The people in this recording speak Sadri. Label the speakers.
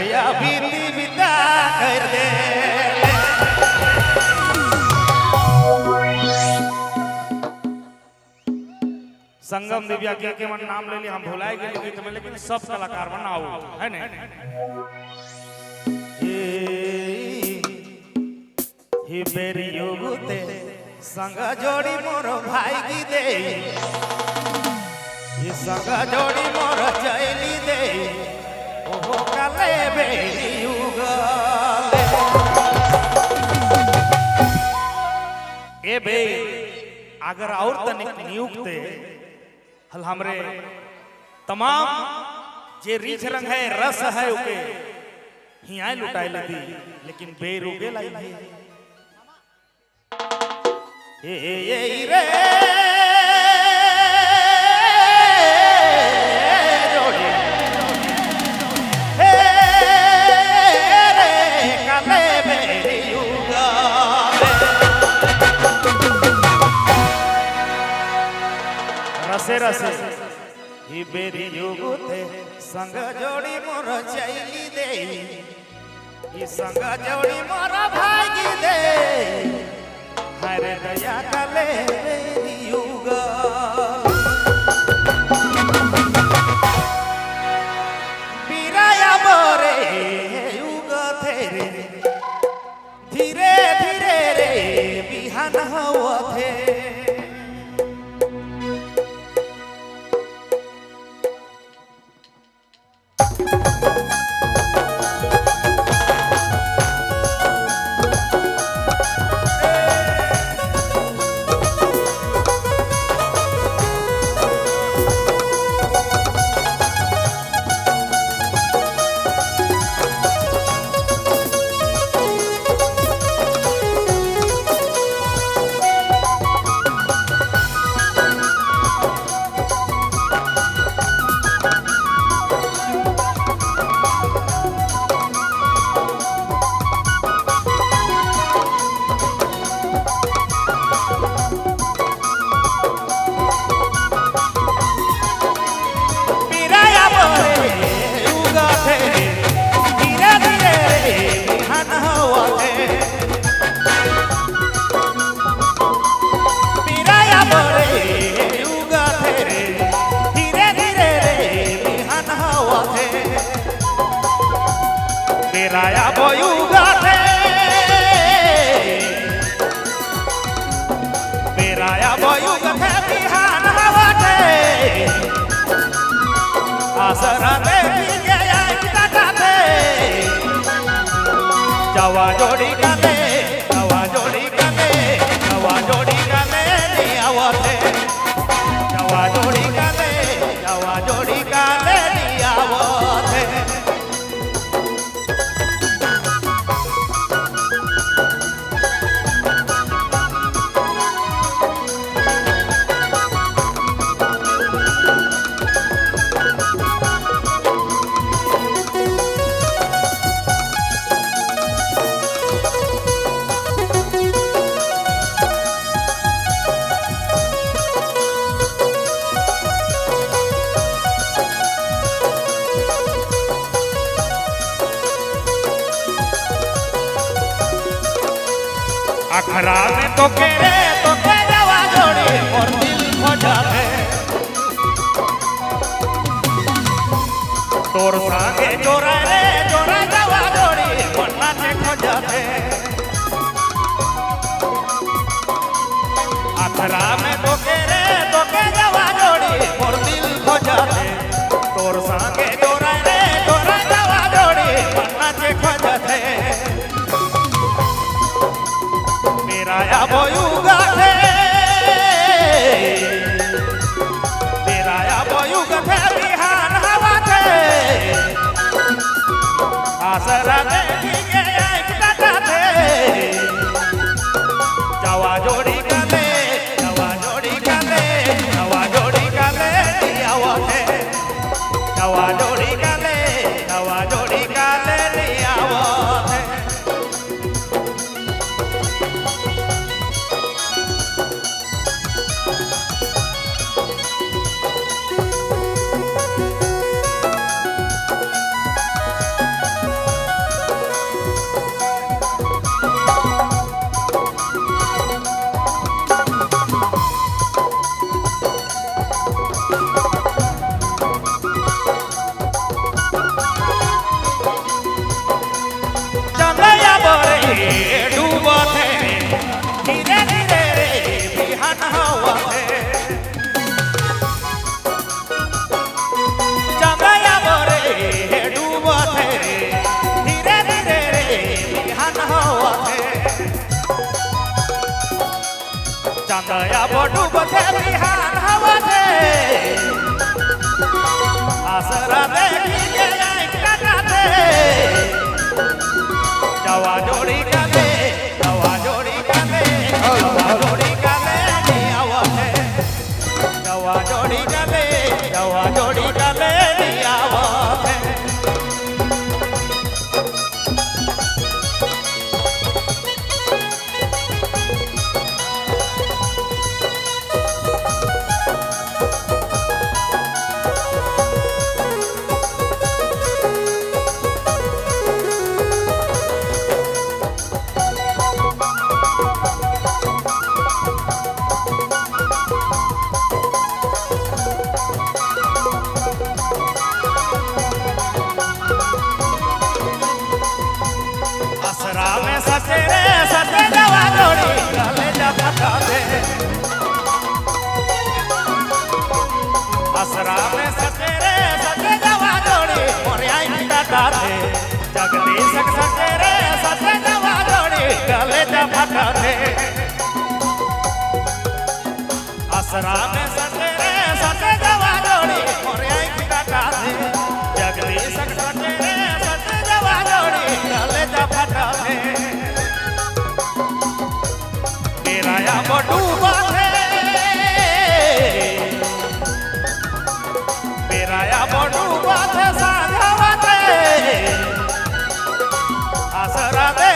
Speaker 1: दया बीती बिता कर दे। संगम दिव्या के मन नाम ले ली, हम भुलाए गए गीत में, लेकिन सब कलाकार मन आओ है ने। ही बेरियोते संग जोड़ी मोर भाई की दे, ही संग जोड़ी मोर चैली दे, ओहो काले बेरियुगले। ए बे अगर और तनिक नियुक्त हल हमरे तमाम जे रीछ रंग है रस है उके हियाए लुटाए लेती, लेकिन बेरुगे लाई है। ए ए रे जोड़ी हे रे काले बेरियुगले। रसे रसे ही बेरियुगते संग जोड़ी मोर चैली दे, ही संग जोड़ी मोर भागी दे, हर दया काले बेरियुग। बिराया बोरे युग थे रे, धीरे धीरे रे बिहान हवा थे। बिराया बोरे युग थे, धीरे धीरे रे बिहान हवा थे। बिराया बोरे युग थे रे, धीरे धीरे रे बिहान हवा थे। बिराया बोयुग थे, बिराया बोयुग थे, बिहान हवा थे। आसरा देखी गया थे, जवा जोड़ी काले, जवा जोड़ी काले, जवा जोड़ी काले नी आवते, जवा जोड़ी काले, जवा जोड़ी काले नी आवते। अखरा में तो केरे तो के जवा जोड़ी और दिल खोजाते, तोर संगे जोरा रे जोरा जवा जोड़ी मन नाचे खोजाते। अखरा में तो केरे तो के जवा जोड़ी और दिल खोजाते, तोर संगे जोरा रे जोरा जवा जोड़ी मन नाचे खोजाते। मेरा बोयुगा थे, मेरा बोयुग थे, बिहान हवा थे। आसरा देखी गया थे, जवा जोड़ी काले, जवा जोड़ी काले, जवा जोड़ी काले आवते, जवा जोड़ी काले, जवा जोड़ी काले आवते। डूबते बिहान हवा दे। आसरा देखी के आँख टाटा दे। जवा जोड़ी काले, जवा जोड़ी काले, जवा जोड़ी काले आवते। जवा जोड़ी काले, जवा जोड़ी काले आवते। असरा में सचे रे सचे जवा जोड़ी गले जा फटा दे। असरा में सचे रे सचे जवा जोड़ी मोरे आई टाटा दे। जगदीश सचे रे सचे जवा जोड़ी गले जा फटा दे। असरा में सचे रे सचे जवा जोड़ी मोरे आई टाटा दे। जगदीश सचे रे सचे जवा जोड़ी गले जा फटा दे। मेरा डूबा थे, मेरा डूबा थे साझावा थे। आसरा दे।